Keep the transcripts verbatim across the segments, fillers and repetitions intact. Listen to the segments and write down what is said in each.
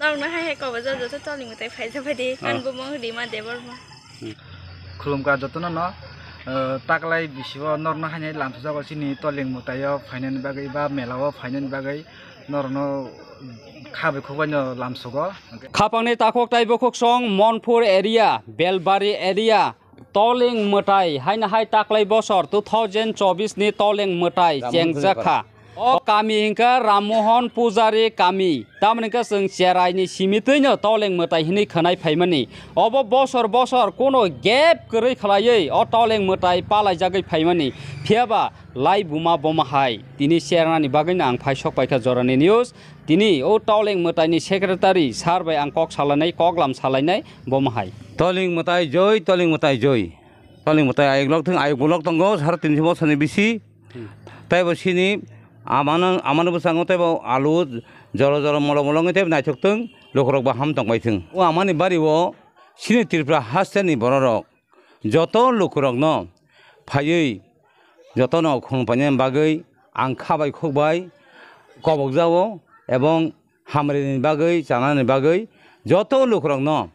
Norokno hai hai kobo joto Toling mwtai phaijak bai di. Oh. Ang bumung Rima Debbarma. Khulumkha jotono no, eh, taklai bisi o norokno hai hai lamsujago chini Toling mwtai o phainani bagwi ba mela o phainani bagwi norokno kha bai khuk bai no lamsugo. Khapangni takhuk tai bukhuksong Monpur area, Belbari area, Toling mwtai haino hai taklai bosor two thousand chobbish ni Toleng mwtai Ramon chengjak kha. O kami hingkha Rammohon Pujari kami. Tamoni hingkha chwng cherai ni simi twi no Toleng mwtai hinwi khwnai phaimani. Obo bosor bosor kuno gap kwrwi khwlaiwi o Toleng mwtai palaijagwi phaimani. Phiyaba lai buma boma hai tini cherna ni bagwi no ang phai sok paikha jorani news. Tini o Toleng mwtai ni secretary sir bai ang kok salainai, kok lam salainai boma hai. Toleng mwtai joi, Toleng mwtai joi. Toleng mwtai ayuk lok thung, ayuk bulok tongo, saro tinso bosor ni bisi. Hmm. Taibo sini amano, amano bwskango taibo alu jolo jolo molo molo wngwi taibo naithok thung, lukurok bo ham tongbai thung. O amani bari o sini Tripura haste ni bororok joto lukurokno phaiwi jotono khulum painani bagwi ang kha bai khuk bai kobokjago ebong hamrini bagwi, chanani bagwi joto lukurokno,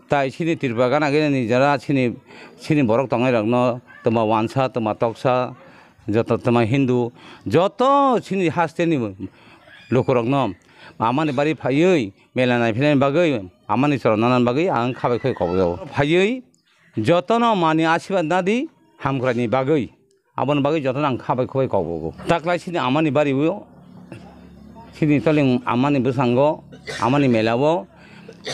tai chini Tripura gana gini ni jora chini, chini borok tongnai rokno, twma wansa, twma toksa, joto twma Hindu, joto chini haste ni lukurokno amani bari phaiwi mela naiphinani bagwi, amani chwra nanani bagwi ang kha bai khuk kobokjago. Phaiwi jotono mani asirwad nadi hamkrai ni bagwi. Aboni bagwi jotono ang kha bai khuk bai kok bogo. Taklai sini amani bari o, sini Toleng amani bwskango, amani mela o,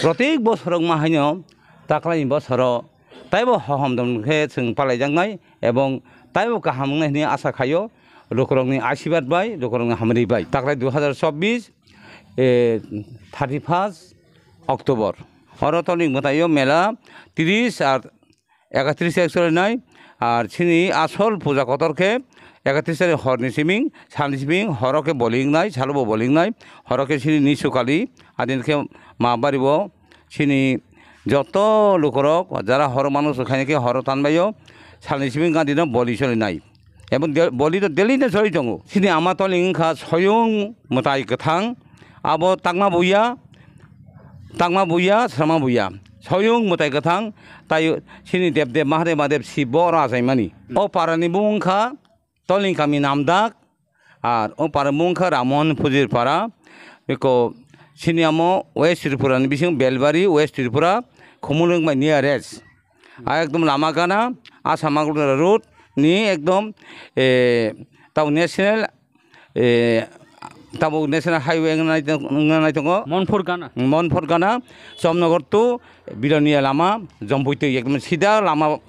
protek bosor wngma haino taklai ni bosoro taibo hohom dom khe chwng palaijaknai ebong taibo kaham wngnai hwnwi asa khaio, lukurokni asirwad bai, lukurokni hamri bai. Taklai dui hazar chobbish, eh, thirty first October. Oro Toleng mwtai o mela tris ar ekatris tarik solinai, ar chini asol puja kotor khe ekatris tarik horni siming, salni siming, horo khe boli wngnai, salo bo boli wngnai, horo khe chini nisu kali, adin khe ma bari bo chini joto lukurok jara horo manu swkhaini khe horo tanbaio, salni siming gandino boli solinai. Ebo de-, boli to daily no choli tongo. Chini ama Toleng wngkha soyung mwtai kwthang. Abo takma buya, takma buya, srama buya. Soyung mwtai kwthang, tai chini Deb Deb Mahadev Mahadev Shiv bo oro achaimani. O parani bumung wngkha Toleng kami Namdak, ar o para bumung wngkha Ramon Pujir para. Eko chini amo West Tripura ni bising Belbari, West Tripura, Khumulwng bai nearest. A ekdom lama gana, Assam Agartala road ni ekdom, eh, tabo national, eh, tabo national highway wngna nai tong-, wngna nai tongo. Monpur gana. Monpur gana, Chomnogor to Bilonia lama, Jompuitwi ekdom sida lama,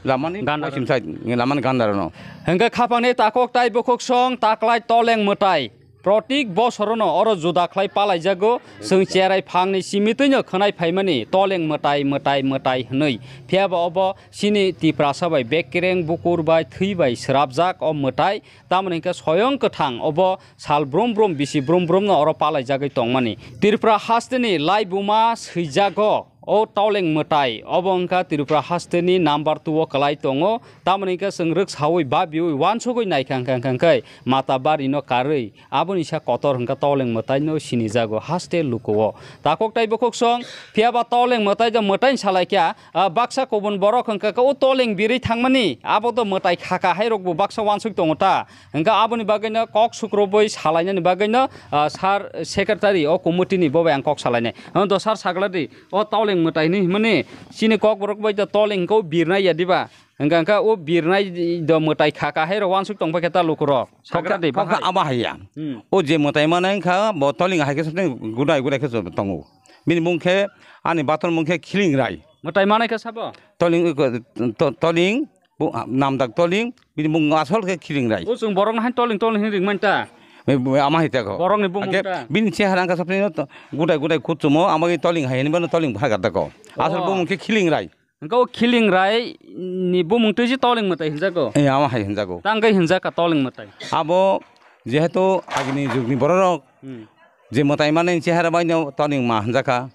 lamani Gandar. Poschim side, lamani gandar no. Hingke khapangni takhuk tai bukhuk song taklai Toleng mwtai. Protik bosorono oro juda khlai palaijago, chwng cherai phangni simitwino khwnai phaimani, "Toleng mwtai, mwtai, mwtai," hwnwi. Phiyaba obo chini Tiprasa bai bekereng bukur bai thwi bai srapjak o mwtai, tamoni hwnkhe soyong kwthang obo sal brum brum bisi brum brumno oro palaijagwi tongmani. Tripura hasteni laibuma swijago. O Toleng mwtai, obo wngkha Tripura hasteni number two o kwlai tongo. Tamoni hwnkhe chwng rwksaui babiui uansugui naikha hwnkha hwnkha hwnkhe mata barino karwi aboni sa kotor hwnkha Toleng mwtaino sinijago haste lukuo. Takhuk tai bukhuk song, phiyaba Toleng mwtai do mwtaini salaikha, ah, baksa kubun borok hwnkha khe o Toleng birwi thangmani, abo do mwtai khaka hai rokbo baksa uansuk tongo ta. Hwnkha aboni bagwino kok sukrubui salainani bagwino, ah, sir secretary o committee ni bobai ang kok salainai. Hwnkhe do sir sagladi, o Toleng mwtai hinwi himani chini kokborok bai do Toleng khe o birnai ya diba? Hwnkha hwnkha o birnai do mwtai khaka hai rok uansuk tongpai khe ta lukurok. Sagra de kok bahai. Abo haiya. Hmm. O je mwtai manai wngkha bo Toleng hai khe gudai gudai khe tongo. Bini mung khe ani bator mung khe Khiling Rai. Mwtai manai khe sabo? Toleng, to-, Toleng, Namdak Toleng, bini mung asol khe Khiling Rai. O chwng borokno hai Toleng Toleng hinwi ringmani ta? Ama hai ta kho. Borokni bumung ta? Bini chehara wngkha sabni gudai gudai kutchumo, ama khe Toleng hai hinwi bono Toleng bhai gata kho. Asol bumung khe Khiling Rai. Hwnkhe o Khiling Rai ni bumung twi se Toleng mwtai hinjago? Eh, ama hai hinjago. Tang khe hinjak ka Toleng mwtai? Abo jehetu agini jugni bororok je mwtai manwi chehara bai no Toleng ma hinjak kha.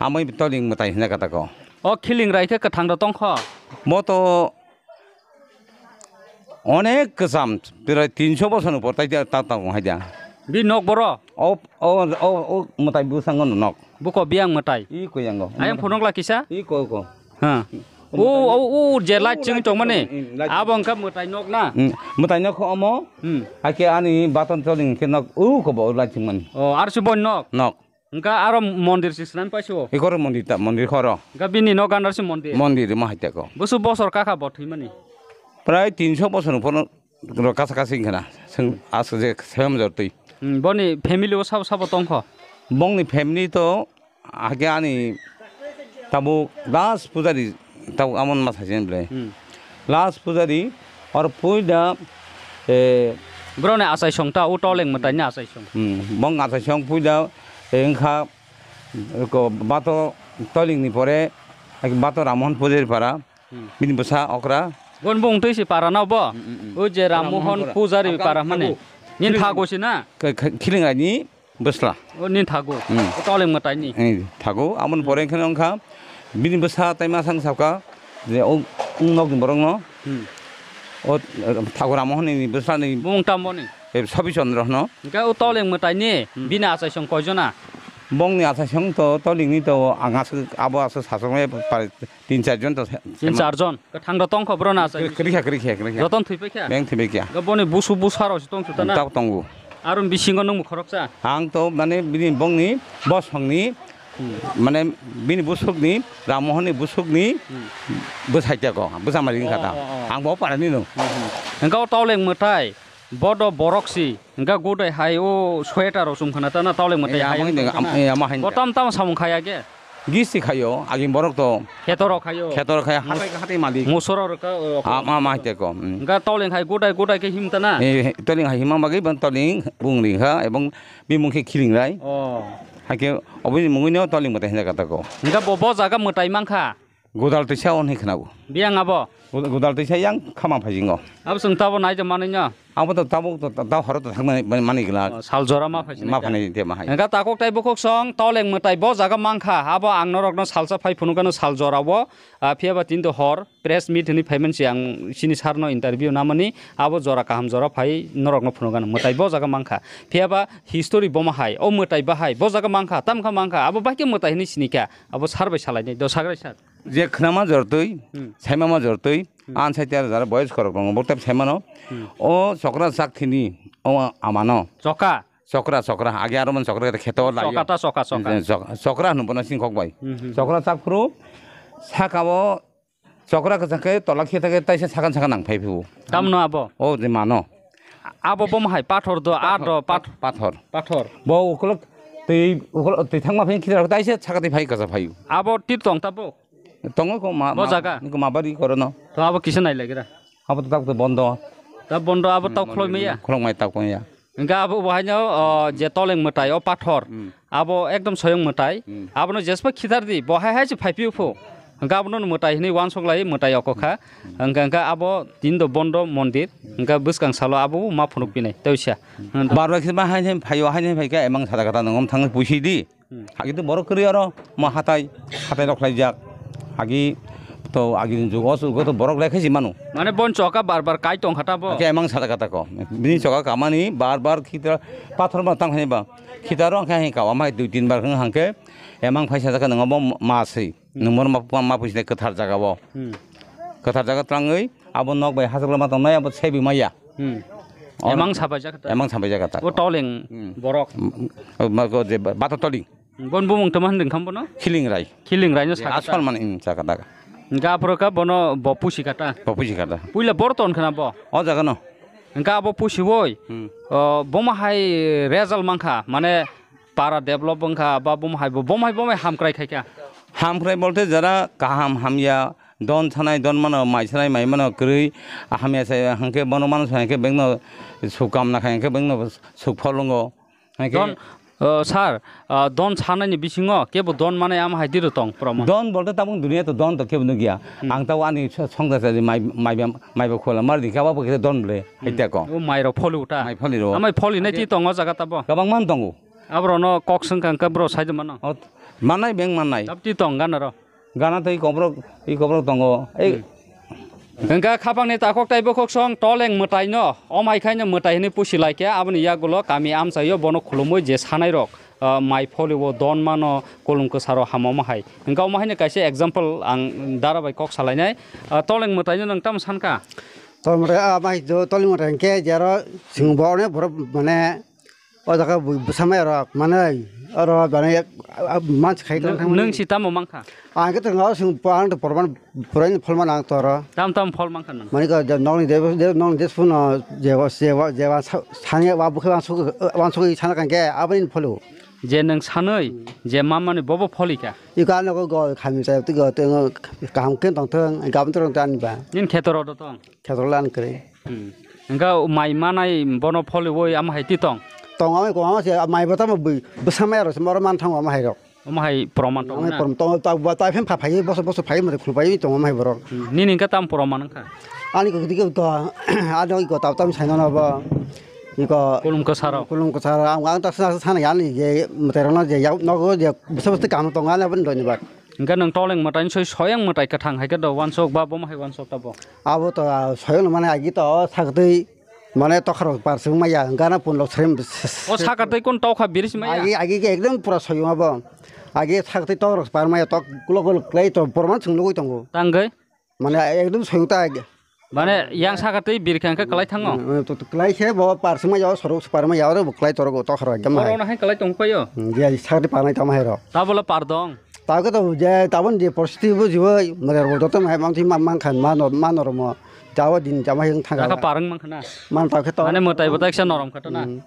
Amoi Toleng mwtai hinjak kha tako. O Khiling Rai khe kwthang rok tong kho? Bo to onek kwcham, prai tinso bosor ni upor tai ta, ta, ta, hai da. Bi nok boro? O, o, o, o, mwtai bwskango nok. Buko biyang mwtai. I kuyango. Ayang phunukla kisa? I ko, ko. Ha. O, o, o, je light chwng tongmani. Hmm, light. Abo wngkha mwtai nok na? Hmm, mwtai nok omo. Hmm. Hakhe ani baton toling khe nok, o, ko bo light chwngmani. O, arsi bo nok? Nok. Wngkha aro mondir si swnam paisio. Ikoro mondir ta, mondir khoro. Wngkha bini nok gandar si mondir. Mondir ma haiteko. Busu bosor kakha bo thwimani. Prai tinso bosor ni phoro kasa kasi wngkha na. Aswk je sem jortwi. Hmm, boni family o sabo sabo tongkho? Bongni family to hakhe ani tabuk last pujari tabuk amon ma saisen ble. Hmm. Last pujari or puida, eh, Broni achaisong ta, o toleng mwtaini achaisong. Hmm, bong achaisong puida, eh, wngkha, ko bato tolingni pore, bato Rammohon Pujari para, hmm, bini bwsa okra. Gon bung twi si para na bo? Hmm, hmm, hmm. O je Rammohon Pujari para mane. Nin thago si na? Khiling raini bwsla. O nin thago. Hmm. O toleng mwtaini. Eh, thago. Amon pore wngkha wngkha. Bini bwsa tai ma sang sakha. Je o nok ni borok no. Hmm. O, eh, thago Rammohon ni bwsla ni. Bung tambo ni. Eh, Sobi Chandra no. Hingke o toleng mwtaini. Hmm. Bini achaisong koijona? Bong ni achaisong to toleng ni to ang aswk abo aswk sasok tin char jon to. Tin char jon. Kwthang rok tongkho bro na asai? Kwrwi kha, kwrwi kha, kwrwi kha. Jotono thwi paikha? Beng thwi paikha. Ga boni busu busa rok se tong suta na? Tabuk tongo. Aro bisingo nwng khoroksa? Ang to mane bini bongni bosongni, hmm, mane bini busukni, Rammohon ni busukni, hmm, bwsai teko, bwsa mari wngkha ta. Oh, oh, oh. Ang bo parani no. Hmm, hmm. Hingke o toleng mwtai, bodo borok si. Hingke godai hai o sweater rok chum khana ta na toleng mwtai hai. Eh, ama hai. Bo tam tam samung khaya ge. Gisti khayo, agin borok to. Kheto rok khayo. Kheto rok khayo, hatai, hatai malik. Musoro rok ka, o, ah, ma, ma, hite ko, mm. Hingke toleng hai godai, godai ke him ta na. Eh, toleng hai himang bagwi ban toleng bung ring kha, ebong bimung khe khiling rai. Oh. Haikhe oboni mungwi no toleng mwtai hinjak kata ko. Hingke bo, bo jaga mwtai mankha. Godal twisa on hi khnago. Biyang abo? Gud-, godal twisa yang khamang phai jingo. Abo chwng tabo nai de manwi no? Abo to tabuk to, ta-, ta horo to thangmani, mani, mani glak. Oh, sal jora ma phai sinai. Ma phainai de ma hai. Hingke takhuk tai bukhuk song toleng mwtai bo jaga mankha. Abo ang norokno salsa phai phunukgano sal jorao. Ah, phiyaba tini to hor press meet hinwi phaimansi ang chini sir no interview namani. Abo jora kaham jora phai norokno phunukgano mwtai bo jaga mankha. Phiyaba history bo ma hai, o mwtai bahai bo jaga mankha, tamkha mankha. Abo bahai khe mwtai hinwi sinikha. Abo sir bai salainai do sagrai sir. Je khnama jortwi, hmm, saimama jortwi, hmm, ansai tiar jara boyes khorok tongo, bo tep saimano. Hmm. O chokra chak thini, o amano. Choka? Chokra, chokra, age aro man chokra kheto lai. Choka ta choka, choka. Chok-, chokra hwnwi bono sini kok bai. Hmm, hmm. Chokra chak phuru, saka o chokra kwchang khe tola khe ta khe taisa sakan sakan nang phai phuru. Tamno abo? O je mano. Abo bo ma hai pathor do, a do, path-, pathor. Pathor. Bo ukolok twi, ukolok twi thangma phai khidar taisa saka twi phai kacha phai. Abo tir tong ta bo? Tongo ko ma, bo ma, jaga? Ko ma bari korono. To abo kisa nai lagira. Abo to tak to bondo. Ta bondo abo tau khloi maya? Khlok mai tau ko ya. Hingke abo bo haino, o, je toleng mwtai o pathor. Hmm. Abo ekdom soyong mwtai. Hmm. Abono jespa khidar di, bo hai hai se phai piu phu. Hingke abono mwtai hinwi wansuk lai mwtai oko kha. Hmm. Hingke, hingke abo tin do bondo mondir. Hingke bwskang salo abo ma phunuk pinai. Teusia. Hmm. Bar bar khe ma hai hai phaio hai hai phaikha emang sada kata nongom thang puisi di. Hmm. Agi to borok kwrwi oro mo hatai, hatai rok khlaijak. Agi to agi ni jugo, o jugo to borok lekhe si manu. Mane bon choka bar bar kai tong kha ta bo? Hake emang sada kata ko. Bini choka kamani bar bar khita pathor ma tang hai ba. Khita ro hake hai kawa mai dui tin bar hang hangke emang phaisa jaka nang bo ma sei. Hmm. Nang bor ma, ma pusi kwthar jaga bo. Hmm. Kwthar jaga twlangwi abo nok bai hachwk ma tongnai abo sebi maya. Hmm. Emang sabai jaka ta? Emang sabai jaka ta. O toleng, hmm, borok. M-, ma ko je ba-, bato toleng. Bon bumung tama hindeng kham bono? Khiling rai. Khiling rai no. Je sakha ta? Asol mane, mm, sakha ta. Hingke aphuru kha bono bo pusi kha ta? Bo pusi kha ta. Puila bor ton khna bo? O jaga no. Hingke abo pusi woi. Hmm. O, bomo hai result mankha, mane para develop wngkha, ba bomo hai bo, bomo hai, bomo hai hamkrai khaikha. Hamkrai bolte jara kaham hamya, don sanai don mano, mai sanai mai mano, kwrwi hamya se hangke bono mano sanai khe bengno suk kamna khai hangke bengno suk pholongo. Hangke don, uh, sir, uh, don sanai ni bisingo kebo don mane ama hai diro tong proman. Don bolte tabuk duniya to don to kebo nugya. Hmm. Ang tabo ani songda sa mai, mai, mai ba khola mar di kaba bo khe don ble. Hmm. Haita ko. O mai ro pholu ta. Mai pholi ro. Amai pholi nai ti tongo jaga tabo. Kabang man tongo. Abro no kok sengkang ka bro sai de mano. Ot, manai beng manai. Tab ti tong gana ro. Gana tei kobrok, i kobrok tongo. Ei. Hmm. Hwnkha khapangni takhok tei bokhoksong toleng mwtaino, omhai khaino mwtai hwnwi pusi lai khe, aboni yagulo kami amchaio bono khulumwi je sanairok, ah, mai pholio don mano, kolom kwsaro hamo ma hai. Hwnkha omo haino kaisa example ang dara bai kok salainai. Ah, toleng mwtaino nwng tamo sankha? Toleng mwtai, ah, mai do toleng mwtai hwnkhe jero chwng bo onek borok mane O jaga bo-, bwsa maya rok manwi oro manwi, ah, ah, mansi khai tong thangmani. Nwng si tamo mankha? Ang khe tong, ang to porman puraini pholmani ang toro. Tam tam phol mankha nwng? Mani ko je nokni de, de, nokni de suno je wa, je wa, je wa sa-, sani wa bukhe wansuk, wansuk sana kangke aboni pholo. Je nwng sanwi je mamani bobo pholikha? Iko ano go, go khami sa, twi go, twi go, kaham khe tong thung, gabon tong thung ani ba. Nini kheto rok do tong? Kheto rok lan kwrwi. Hmm. Hwnkha mai manai bono pholiwi ama hai ti tong? Tong, amai kwbangma se, mai bo tamo bwi, bwsa maya rok se, oro man thango ama hai rok. Omo hai proman tong Amai na? Prom-, tong, ta, ta, ta, phen pha phai, boso, boso phai, mate khulpai tongo ama hai borok. Hmm. Nini hwnkha tam proman wngkha? Ani ko, ko, ko, ano ko, tam, tam, sai no, no, bo. Iko Kulum kwsaro. Kulum kwsaro. Ang, ang ta sa, sa, sana yani je, mate rok no je, yak, nogo je, bwsa, bwsa kaham tongo, ani aboni doni bak. Hwnkha nwng toleng mwtai soi soyang mwtai kwthang hai khe do wansok ba bomo hai wansok ta bo? Abo to, ah, soyang mane agi to, o sakatwi, mane tokharok par sung maya, hwnkha na pun lok srem. O sakatwi kun tokha biri si maya? Agi, agi ke ekdom pura soyung abo. Agi sakatwi tokharok par maya, tok kulo kulo klai to, porman sung nugui tongo. Tangwi? Mane ekdom soyung ta agi. Mane yang sakatwi birkha hwnkhe kwlai thango? Mm, to, to kwlai khe bo par sung maya, o sorok par maya, oro bo kwlai torogo, tokharok ekdom hai. Oro no hai kwlai tong paio? Mm, je sakatwi par nai tamo hai rok. Ta bole par dong? Tao khe to je, tabon je poristiti bo jibo, mare bo joto mai mang thwi mang, mang khan ma nor-, ma normo. Jabo din jama hing thang Aka kha. Parang mang khana. Man tao khe to. Mane mwtai bo ta kisa norom kha to na. Hmm.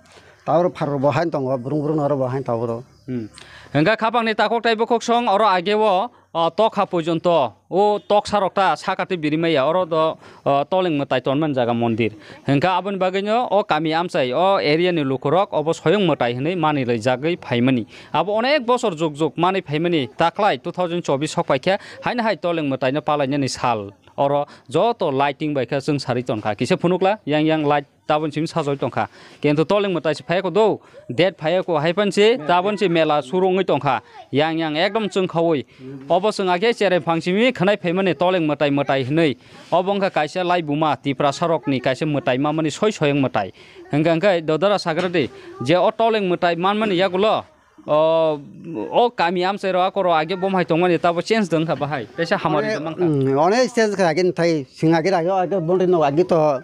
Tao ro phar ro bo hain tongo, burung burung ro bo hain tao ro. Hmm. Hwnkha khapang ni takhok tai bokhok song oro age o, o, tokha pojonto, o toksa rok ta saka twi biri maya, oro do, o, toleng mwtai tonmani jaga mondir. Hwnkha aboni bagwino o kami amchai, o area ni lukurok obo soyong mwtai hwnwi manwi laijagwi phaimani. Abo onek bosor jug jug manwi phaimani, taklai two thousand chobbish sok paikha, haino hai toleng mwtaino palainani sal. Oro joto lighting bai khe chwng sarwi tongkha. Kisa phunukla yang yang light tabon simi sajagwi tongkha. Kintu toleng mwtai se phaiya kho do, date phaiya kho, hai phan se tabon se mela suru wngwi tongkha. Yang yang ekdom chwng khaui. Obo chwng age cherai phang simi khwnai phaimani toleng mwtai mwtai hwnwi. Obo wngkha kaisa laibuma Tiprasa rokni kaisa mwtai mamani soi soyang mwtai. Hwnkha hwnkhe dodora sagra di je o toleng mwtai manmani yagulo, o, o kami amchai rok akoro age bom hai tongmani tabo change dong kha bahai. Teisa hamari Onek, tongmang kha. Mm, onek change kha age thai sing age age age bom no age to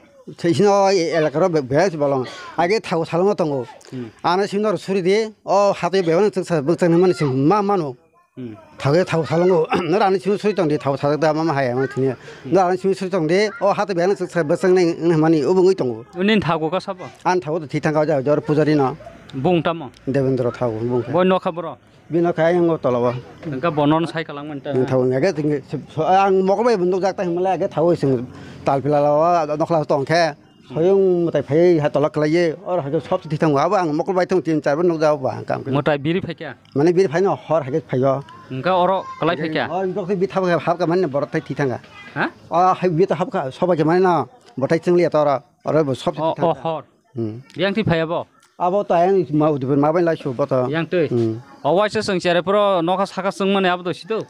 sino elaka ro be-, bes bolong. Age thago salongo tongo. Hmm. Ano sino suri di o hatoi bebano chwngsa bwchang mani sing ma mano. Hmm. Thage thao salongo, no rani simi suri tong di, thao salok da mama hai ang thini. No rani simi suri tong di, o hata beng sa bwsang nai wng mani, obo wngwi tongo. Nini thago ka sabo? An thago to thithang ka ja, jor pujari no. Bung tamo? Devendra thago, bung khe. Boi nokha boro? Bino kha yang tolo bo. Engka bonon sai kalang manta. Thago age, ang mokol bai bunduk jak ta himle age thago sing tal pila la, nokla tong khe. Soyung mwtai phai ha tola kwlaiye, oro haikhe sob thwi thango. Abo ang mokol bai thung tin char bo nukjao ba ang kam khe. Mwtai biri phaikha? Mane biri phaino hor haikhe phaio. Hwnkhe oro kwlai phaikha? O, jok se bithap khe hapkha mane borok thai thwi thangkha. Ha? O, hai bita hapkha, sobai khe mane no, bothai chwngliya to oro, oro bo sob thwi O, o thangkha. Hor. Hmm. Yang thwi phaiya bo? Abo to ayang ma udibur ma bai lai su bo to. Yang twi? Hmm. O, waisa chwng chere phuru nokha saka chwng mani abo to sito?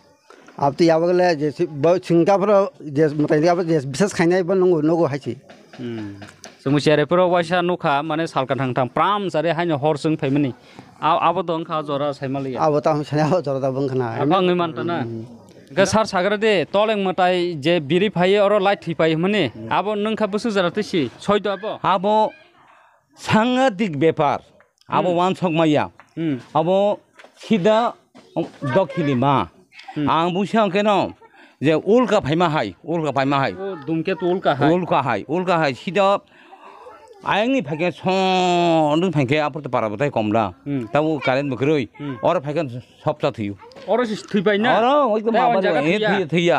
Abtwi abo le je si-, bo chwng ta phoro je mwtai abo je bisas khainai bo nungo, nugo hai se. Hmm. Chwng chere phoro waisa nukha, mane salka thang thang pram chari haino hor chwng phaimani. A-, abo do wngkha jora saimaliya. Abo tamo sani abo jora da bwngkha na. Abo wngwi manta na. Hmm. Hwnkhe sar sagra de, toleng mwtai je biri phaiyo, oro light thwi phai hwnmani. Hmm. Abo nwngkha bwswk jora twi si, soi do abo? Abo Sangadik bepar. Abo Hmm. wansok maya. Hmm. Abo sida dokhili ma. Hmm. Ang busa keno je ulka phaima hai, ulka phaima hai. O, Dhumketu ulka hai. Ulka hai, ulka hai. Sida ayangni phaikhe son dun phaikhe apor to para batai komla. Hmm. Tabo current bo kwrwi. Hmm. Oro phaikhe Sopta thwiyo. Oro se thwi pai na? Oro, oi, Tei ma on ba jaga eh, thwiya? Thwiya, thwiya.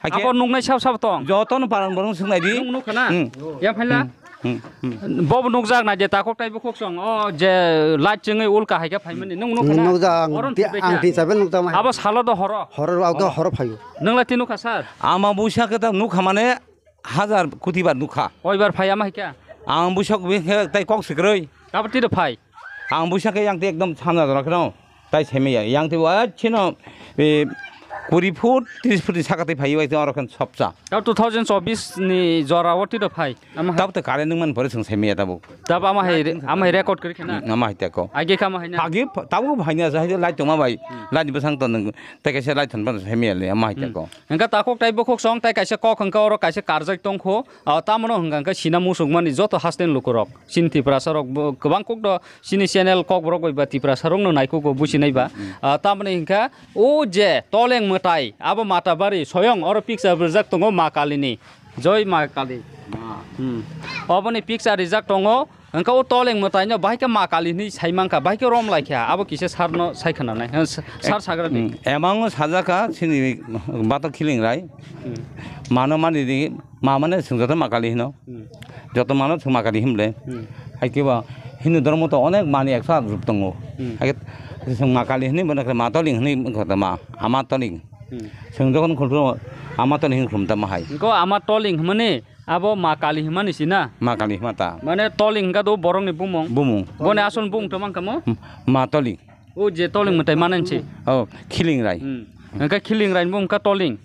Haikhe Abo nuknai sab sab tong? Jotono paran borong swngnai di. Nung nukha na? Hmm. Ya phaila? Hmm, hmm, hmm. Bobo nukjak na je takhok tai bukhuk song. O je light chwngwi ulka haikhe phaimani. Nung nukha na? Nukjak ang Oro ti-, thwi pai ang kha? Tin sabe nukjak mai. Abo salo do horo? Horo, abo horo phaio. Nung lai ti nukha sir? Ama busa khe ta nukha mane hajar koti bar nukha. Koi bar phai ama haikhe? Ang busok bikhe tai kok sikroi. Abo ti do phai? Ang busa khe yang te ekdom sana jora kheno tai seme ya. Yang te wa chino, e, Puri foot, tris foot ni saka twi phaiwi bai tong oro khe sopsa. Tao two thousand chobbish ni jora o twi rw phai. Ama hai. Tabuk to current wngmani pore chwng sai maya tabuk. Tab ama hai, ama hai record kori khana. Ama hai tako. Age kama hai na. Agi tabuk hai na jahai light tongma bai. Hmm. Light ni bwsang to nwng tei kaisa light thon phano sai maya le ama hai tako. Hingka takhuk tai bukhuk song tai kaisa kok hingka oro kaisa karjak tongkho. Ah, tamano hingka hingka sina musuk mani joto hasten lukurok. Chini Tiprasa rok bo kwbang kok do chini channel kok borok bai ba Tiprasa rok no naikuk bo businai ba. Hmm. Ah, tamani hingka o je toleng mwtai abo Matabari soyong oro picture berjak tongo Ma Kali ni. Joi Ma Kali. Ma. Hmm. Oboni picture rijak tongo. Hingke o toleng mwtaino bahai khe Ma Kali hinwi sai mankha, bahai khe rom lai kha, abo kisa sarno sai khna nai. Hwn, sar sagra di. Hmm. Emango sajak kha chini batok khiling rai. Hmm. Mano mani di, ma mane chwng joto Ma Kali hino. Hmm. Joto mano chwng Ma Kali himle. Hmm. Hai khe ba Hindu dhormo to onek mani ekso aat rup tongo. Hmm. Hai khe chwng Ma Kali hinwi bono khe Ma Toling hinwi wngkha ma, Ama Toling. Hmm. Chwng jokhon khulum Ama Toling hinwi khulum tamo hai. Hingke Ama Toling hwnmani abo Ma Kali hwnmani si na? Ma Kali hwnma ta. Mane Toling hingka do borokni bumung. Bumung. Boni asol bumung to mankha mo? M-, Ma Toling. O je Toling mwtai manansi. Oh, Khiling Rai. Hmm. Hingke Khiling Rai bumung ka Toling.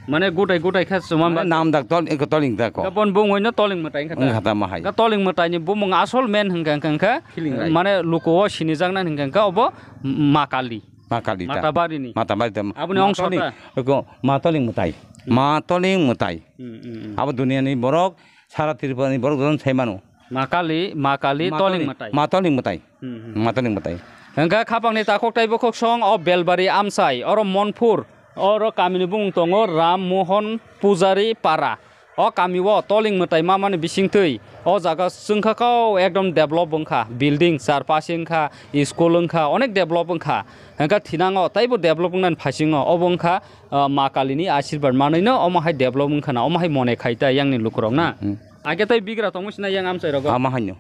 Mane gutai gutai kha chuma. Mane ba nam dak Tol-, eko Toling dak ko. Ka bon bumung hoino Toling mwtai hingka ta. Wngkha ta ma hai. Ka Toling mwtai ni bumung asol men hingka hingka hingka. Khiling Rai. Mane luku o sinijakna hingka hingka obo Ma Kali. Ma Kali ta. Matabari ni. Matabari ta. Aboni Ma ongso Toling, ta. Eko Ma Toling mwtai. Hmm. Ma Toling mwtai. Hmm, hmm, hmm. Abo duniani borok, sara Tripura ni borok jotono sai mano. Ma Kali, Ma Kali, Ma Toling Toling, mwtai. Ma Toling mwtai. Hmm, hmm. Ma Toling mwtai. Hingke khapang ni takhuk tai bukhuk song o Belbari amsai, oro Monpur, oro kami ni bumung tongo Ram Mohon Pujari Para. O kami o Toling mwtai ma mani bising twi o jaga chwngkha kau ekdom develop wngkha, building char pasi wngkha, school wngkha, onek develop wngkha. Hingke thinango taibo develop wngnani phasingo obo wngkha, ah, Ma Kali ni asirbar manwi no omo hai develop wngkha na, omo hai mone khai ta yang ni lukurok na. Hmm. Age tai bigra tongmo sina yang amchai rogo. Ama hanyo.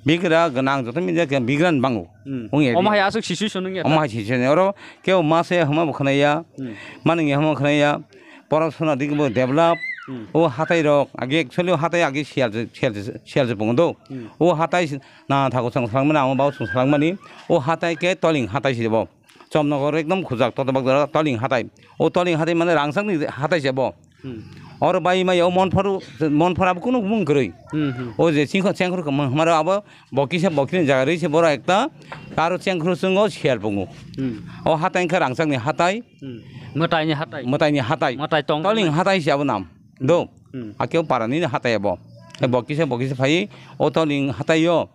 Bigra gwnang joto mija khe bigra ni bango. Hmm. Wng ya Omo bi. Hai aswk situation wng ya Omo ta? Hai situation oro kebo ma se hama bo khwnaya. Hmm. Manung ya hama khwnaya. Porosona dik bo develop. Hmm. O hatai rok age actually o hatai age sial sial sial se pungo do. Hmm. O hatai na thago chwng salangmani amo bao chwng salangmani. O hatai khe Toling hatai se bo. Chomnogor ekdom khujak totobak jora Toling hatai. O Toling hatai mane rangchakni hatai se bo. Hmm. Oro bai mai o Monpor, Monpor abo kunu bumung kwrwi. Hmm, hmm. O je chingkho chengkhor khe hmaro abo bo kisa bo kisa jaga rwi se borok ekta aro chengkhor chwngo sial pungo. Hmm. O hatai wngkha rangchakni hatai. Hmm. Mwtaini hatai. Mwtaini hatai. Mwtai tong. Toling hatai se abo nam. Do. Hmm. Akhe o parani hatai abo. Bo kisa bo kisa phai o Toling hatai o.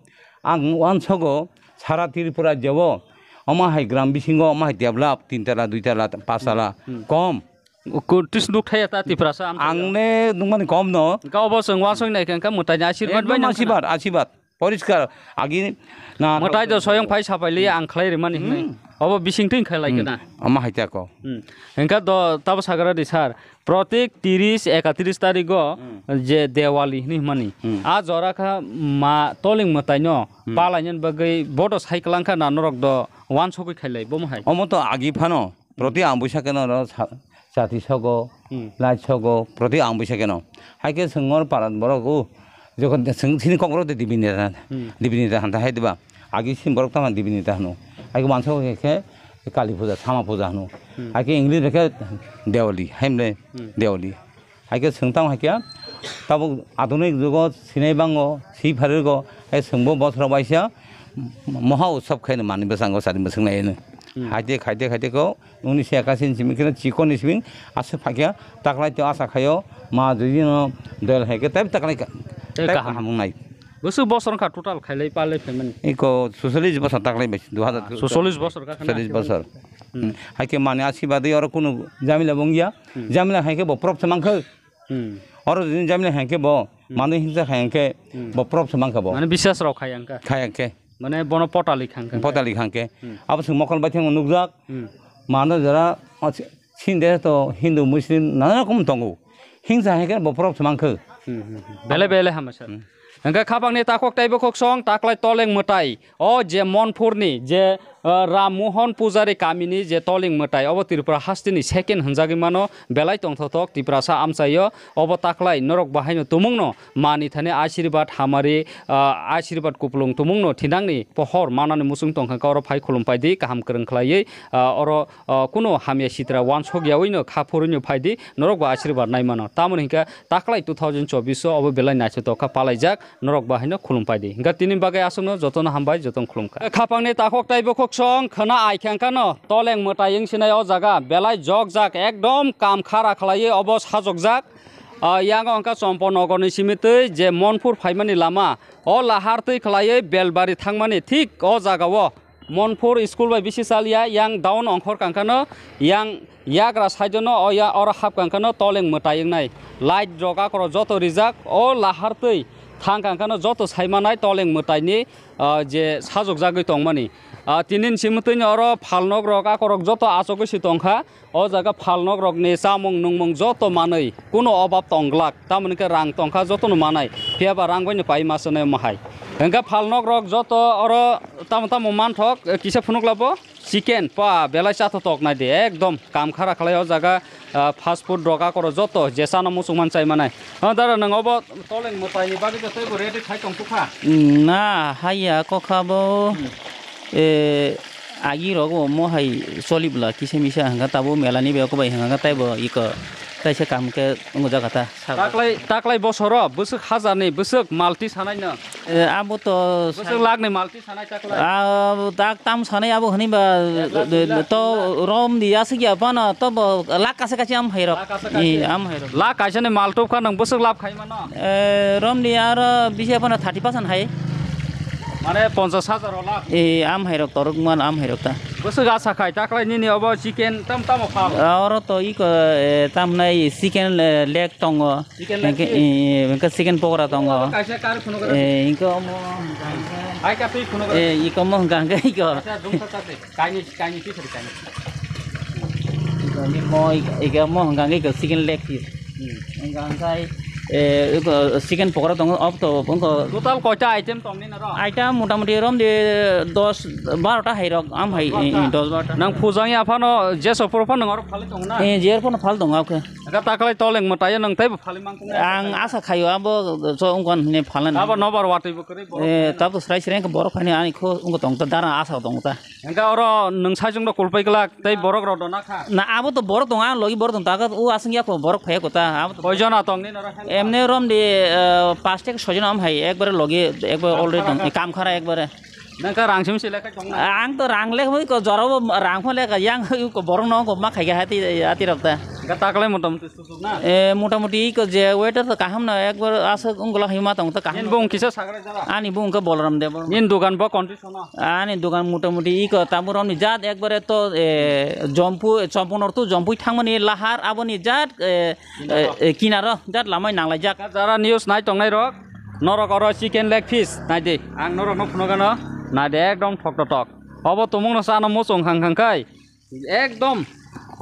Ang uansogo sara Tripura jebo omo hai gram bisingo omo hai develop tin tala, dui tala, pas tala Hmm. kom. Ku-, tis nuk thaya ta Tiprasa am Ang thaya. Ne nungmani kom no. Ka obo chwng uansuk nai khe, khe mwtai ni asirwad Ekdom bai nang asirwad, khna. Asirwad. Poriskar agi na Mwtai do soyong phai sapai li ang khlai rimani hwnwi. Hmm. Obo bising twi khlai lai Hmm. khna. Omo hai ta ko. Hmm. Hingkha do tabo sagra di sir. Protik tris, ekatris tarigo Hmm. je Dewali hwnwi hwnmani. Hmm. A jora kha ma Toling mwtaino Hmm. palainani bagwi bodo sai kwlangkha na norok do uansugwi khailai bomo hai. Omo to agi phano proti ang buisa keno ro sa-, chati sogo, Hmm. lait sogo, proti ang buisa keno. Hai khe chwng or paran borok o, jokhon chwng sini kok borok de dibini da, Hmm. dibini da hanta hai diba. Agi sini borok tama dibini da hano. Hai khe uansuk khe, khe Kali puja, Sama puja hano. Hmm. Hai khe English bai khe Dewali, hai mle Hmm. Dewali. Hai khe chwng tamo hai khe tabuk adhunik jugo sinai bango, si pharirgo, hai chwngbo bosoro baisa moha utsav khaino manwi bwskango sari mwswk naino. Hmm. Hai khe khai khe khai khe ko unnish ekashi ni simi khe chikon ni simi aswk phai khe taklai tei asa khaio ma jui no del hai khe tei taklai kha. Tei Tei kaham. Kaham wngnai. Bwswk bosor wngkha total khailai palai phaimani? Iko suchallis bosor taklai bai, dui hazar Ah, suchallis bosor ka khana suchallis bosor. Hmm. Hmm. Hai khe mani asi badwi oro kunu jamila bo wngya. Hmm. Jamila hai khe bo prop se mankha. Hmm. Oro jini jamila hai khe bo Hmm. mani hingsa khai khe Hmm. bo prop se mankha bo. Mane biswas rok khai angka. Khai khe. Mane bono potali khang khe. Potali khang khe. Hmm. Abo se mokol bai thang nukjak. Hmm. Mano jora Sinde to Hindu, Muslim nana rokom tongo. Hingsa hai khe bo borok se mankha. Hmm, hmm, hmm. Bele, bele hama sir. Hmm. Hingke khapangni takhuk tei bukhuk song taklai toleng mwtai. O je Monpurni je Ah, Ram Mohan Pujari kamini je toling mwtai, obo Tripura hasteni second hwnjagwi mano, belai tongthotok Tiprasa amchaio, obo taklai norok bahaino tumungno mani thani asirwad hamari, ah, asirwad kupulung tumungno thinangni pohor manani muchung tongkha, oro phai khulum paidi, kaham kwrwng khlaiwi, ah, oro, ah, kuno hamya sitra wansok yawi no kha phurwi no phaidi, norok bo asirwad nai mano. Tamoni hinkhe taklai two thousand chobbish o obo belai naithotok kha palaijak, norok bahaino khulum paidi. Hinkhe tini bagwi aswkno jotono hambai, jotono khulumkha. Khapangni takhok taibo khoksong khwna ai khe wngkhano toleng mwtai wng sinai o jaga belai jokjak, ekdom kam khara khlaiwi obo sajokjak. Ah, yango wngkha Chompo nogorni simitwi je Monpur phaimani lama, o lahar twi khlaiwi Belbari thangmani thik o jagao Monpur school bai bisi chaliya, yang down ongkhor kangkhano, yang yagra side no o ya oro hap kangkhano toleng mwtai wngnai. Light rok akorok joto rijak, o lahar twi thang kangkhano joto saimanai toleng mwtaini, ah, je sajokjagwi tongmani. Ah, tini ni simwtwini oro phalnok rok akorok joto achogwi se tongkha. O jaga phalnok rokni chamung nungmung joto manwi kuno obab tong glak, tamoni khe rang tongkha jotono manai, phiya ba rang baino pai ma swnai omo hai. Hwnkhe phalnok rok joto oro tamo tamo manthok, eh, kisa phunuk labo chicken pa belai chathotok nai di, ekdom kam khara khlai o jaga, ah, fast food rok akorok joto je chana muchung man chai manai. Ha dara, nwng obo toleng mwtai ni bagwi tei bo ready khai tong thukha? Na, haiya kokha bo. Hmm. Eh, agi rogo omo hai choli bwla kisa misa hwnka, tabuk mela ni beko bai hwnka, taibo iko taisa kaham khe wngo jaga ta. Taklai, taklai bosoro bwswk hajar ni bwswk malti sanai no? Eh, abo to bwswk lakh ni malti sanai taklai? Ah, tak tam sanai abo hwnwi ba, eh, to rom di aswk ya phano to bo lakh kaisa kaisa am hai rok. Lakh kaisa kaisa? Eh, am hai rok. Lakh kaisa ni mal tup kha nwng bwswk lab khai mano? Eh, rom di aro bisi phano thirty percent hai. Mane ponchash hajar o lakh? Eh, am hai rok torok man am hai rok ta. Bwswk asa khai taklai nini obo chicken tam tamo phal? Ah, oro to iko, eh, tam nai chicken, eh, leg tongo. Chicken leg piece? Hingke, eh, hingke chicken pokora tongo. Oro kaisa kar phunuk rw. Eh, hingke omo. Hai ka twi phunuk rw. Eh, iko omo hingka hingke iko. Acha, dungsa ta de. Kaini, kaini, ki sari kaini. Iko ni mo, iko, iko mo hwnkha hwnkhe iko chicken leg piece. Hmm. Hwnkha hwnkhe, eh, iko chicken pokora tongo, ob to, iko total koita item tong nini oro? Item motamuti rom de dos, baro ta hai rok, am hai, dos, baro ta. Eh, eh, dos, baro ta. Nang phujang ya phano, jeso poro phano nang oro phali tongo na? Eh, jer phano phal tongo, okay. Aga taklai toleng mwtai o nang taibo phali mang tongo. Ang asa khayo abo so ungkon hine phalan. Abo nobar watwi bo kwrwi borok. Eh, tab to srai srai ke borok phani ani kho ungko tong ta dara asa tong ta. Hingke oro nwng saichung rok kulpai glak tei borok rok dona kha. Na, abo to borok tongo, ang logi borok tongo, tago o aswk ya kho borok phai kho ta, abo to. Koi jona tong nini oro? Emne rom di, eh, pas theke soi jona am hai, ekbare logi, ekbare already tong, kam khara ekbare. Nang kha rang sim sile kha tong na? Ang to rang le hoi ko jora bo rang pho le ka yang ko borok no ko ma khai ga hati, hati rok ta. Ga taklai motamuti. Eh, motamuti iko je waiter to kaham no ekbar aswk wngwla hima tong to kaham. Nini bung kisa sagra jala? Ani bung khe Bolram Debbarma. Nini dugan bo condition o? Ani dugan motamuti iko tabuk romni jat ekbare to, eh, Jompui, Chompo nor to Jompui thangmani lahar aboni jat, eh, kinaro. Eh, eh, kinaro jat lamai nanglaijak. Jara news nai tongnai rok, norok oro chicken leg piece nai di. Ang norok no phunugano nai di ekdom thok to thok. Obo tumung no chana muchung hang hang khai. Ekdom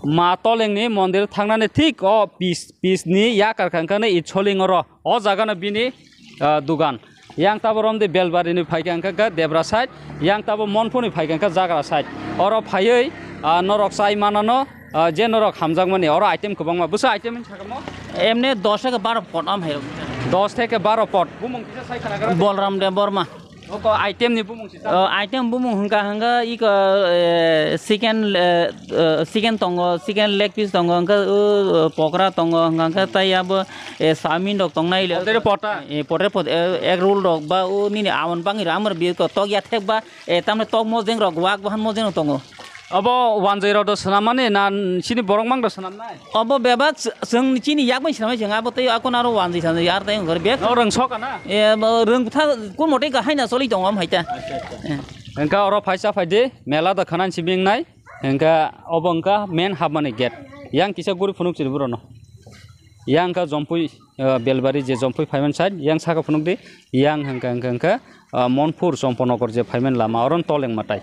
ma tolengni mondir thangnani thik o pis, pisni yakar kha, wngkhano i soling oro. O jagano bini, ah, dugan. Yang tabo romdi Belbarini phaikha wngkha kha Debra side, yang tabo Monphuni phaikha wngkha Jagra side. Oro phaiwi, ah, norok chai manano, ah, je norok hamjakmani oro item kwbangma. Bwsa item wngkha kamo? Emne dos theke baro pot am hai rok. Dos theke baro pot. Bumung kisa sai khana gra? Bolram Debbarma. Oko item ni bumung sisa. O, item bumung hwnkha hwnkha iko, eh, chicken, eh, eh, chicken tongo, chicken leg piece tongo, hwnkha o, o, pokra tongo, hwnkha hwnkha tai abo, eh, chowmin rok tongnai le. Potere pota. Eh, potere pot, eh, egg roll rok ba o nini amon bangwi rok amar bi ko tok ya thek ba, eh, tamne tok mojeng rok wak bahan mojeng rok tongo. Obo wanjwi rok do swnam mani na chini borok mang do swnam nai? Obo bebak s-, chwng chini yak bai swnamwi chwng abo tei akon aro wanjwi sanjwi ar tei wngkha bek. No rwng sok na? E, bo rwng tha kun mote kahai na choli tongo am hai ta. Acha, acha. Eh. Engka oro phaisa phaidi mela da khanan sibing nai. Engka obo engka main hapmani gate. Yang kisa guri phunuk chiri buro no. Yang ka Jompui, eh, Belbari je Jompui phaiman side, yang saka phunuk di, yang hengka, hengka, hengka, eh, Monpur Chomponogor je phaiman lama, oron toleng matai.